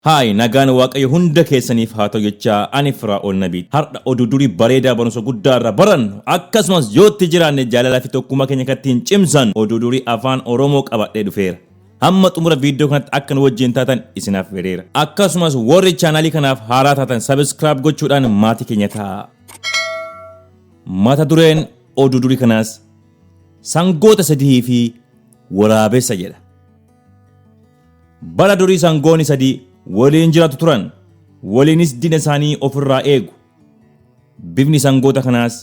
Haay, nagaan Waaqayyo hunda keessaniif haa ta'u jechaa, ani Firaa'ol Nabiiti. Har'a oduu durii bareedaa barumsa guddaa irraa barannu, akkasumas yoo itti jiraanne jaalalaa fi tokkummaa keenya kan ittiin cimsan oduu durii Afaan Oromoo qabadhee dhufeera. Hamma xumura viidiyoo kanatti akka nu wajjin taatan isin affeereera. Akkasumas warri chaanaalii kanaaf haaraa taatan subscribe gochuudhaan maatii keenya ta'aa. Mata dureen oduu durii kanaas "Sangoota Sadii fi Waraabessa" jedha. Bara durii sangoonni sadii waliin jiraatu turan. Waliinis diina isaanii ofirraa eegu. Bifni sangoota kanaas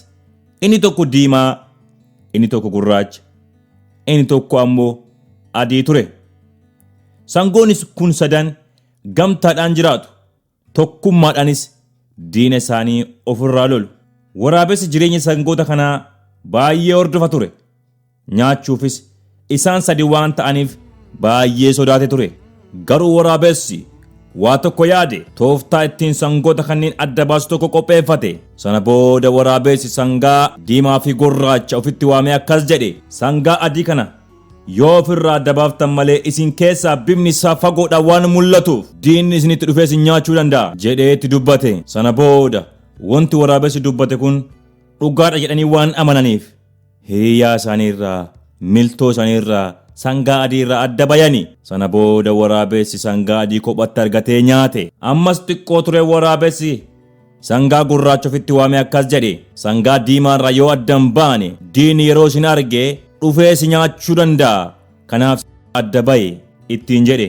inni tokko diimaa, inni tokko gurraacha, inni tokko ammoo adii ture. Sangoonni kun sadan gamtaadhaan jiraatu. Tokkummaadhaanis diina isaanii ofirraa lolu. Waraabessi jireenya sangoota kanaa baay'ee hordofa ture. Nyaachuufis isaan sadi waan ta'aniif baay'ee sodaate ture. Garuu waraabessi waa tokko yaade. Tooftaa ittiin sangoota kanneen adda baasu tokko qopheeffate. Sana booda waraabessi sangaa diimaa fi gurraacha ofitti waamee akkas jedhe: "Sangaa adii kana yoo ofirraa adda baaftan malee, isin keessaa bifni isaa fagoodhaan waan mul'atuuf diinni isinitti dhufee isin nyaachuu danda'a" jedhee itti dubbate. Sana booda wanti waraabessi dubbate kun dhugaadha jedhanii waan amananiif, hiriyaa isaanii irraa, miltoo isaanii irraa, sangaa adii irraa adda bayani. Sana booda waraabessi sangaa adii kophatti argatee nyaate. Ammas xiqqoo ture, waraabessi sangaa gurraacha ofitti waamee akkas jedhe: "Sangaa diimaa irraa yoo adda hin baane, diinni yeroo isin arge dhufee si nyaachuu danda'a. Kanaaf adda ba'i" ittiin jedhe.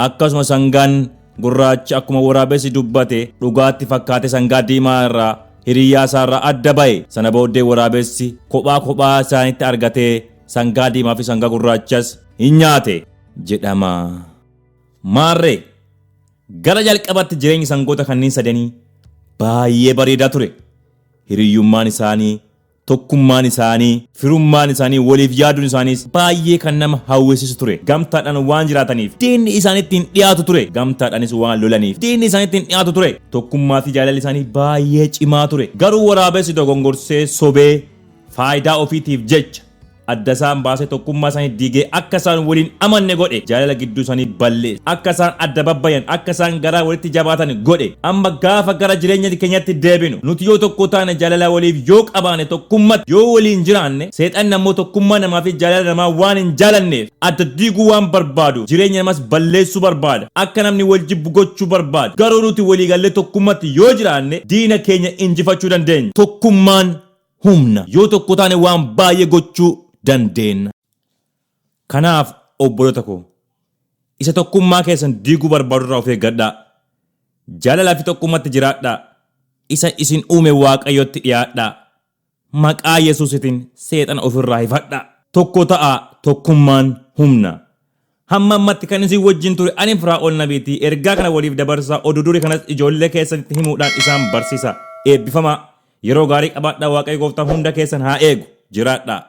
Akkasuma sangaan gurraachi akkuma waraabessi dubbate dhugaatti fakkaate sangaa diimaa irraa, hiriyyaa isaa irraa adda ba'e. Sana booddee waraabessi kophaa kophaa isaanitti argatee sangaa diimaa fi sangaa gurraachas hin nyaate jedhama. Maarree, gara jalqabatti jireenyi sangoota kanneen sadanii baay'ee bareedaa ture. Hiriyyummaan isaanii, tokkummaan isaanii, firummaan isaanii, waliif yaaduun isaaniis baay'ee kan nama hawwisiisu ture. Gamtaadhaan waan jiraataniif diinni isaanitti hin dhiyaatu ture. Gamtaadhaanis waan lolaniif diinni isaanitti hin dhiyaatu ture. Tokkummaa fi jaalalli isaanii baay'ee cimaa ture. Garuu waraabessi dogongorsee, sobee, faayidaa ofiitiif jecha adda isaan baasee, tokkummaa isaanii diigee, akka isaan waliin amanne godhe. Jaalala gidduu isaanii balleesse, akka isaan adda babbayan, akka isaan garaa walitti jabaatan godhe. Amma gaafa gara jireenya keenyatti deebinu, nuti yoo tokko taane, jaalala waliif yoo qabaane, tokkummatti yoo waliin jiraanne, seexanni ammoo tokkummaa namaa fi jaalala namaa waan hin jaalanneef adda diiguu waan barbaadu, jireenya namas balleessuu barbaada, akka namni wal jibbu gochuu barbaada. Garuu nuti walii gallee tokkummatti yoo jiraanne, diina keenya injifachuu dandeenya. Tokkummaan humna. Yoo tokko taane waan baay'ee gochuu dandeenya. Kanaaf obboloota koo, isa tokkummaa keessan diiguu barbaadu irraa of eeggadhaa. Jaalalaa fi tokkummaatti jiraadhaa. Isa isin uume Waaqayyotti dhiyaadhaa. Maqaa Yesuusitiin seexana ofirraa ifadhaa. Tokko ta'aa, tokkummaan humna. Hamma ammatti kan isin wajjin ture ani Firaa'ol Nabiiti. Ergaa kana waliif dabarsaa, oduu durii kanas ijoollee keessanitti himuudhaan isaan barsiisa. Eebbifamaa. Yeroo gaarii qabaadhaa. Waaqayyo gooftaan hunda keessan haa eegu. Jiraadhaa.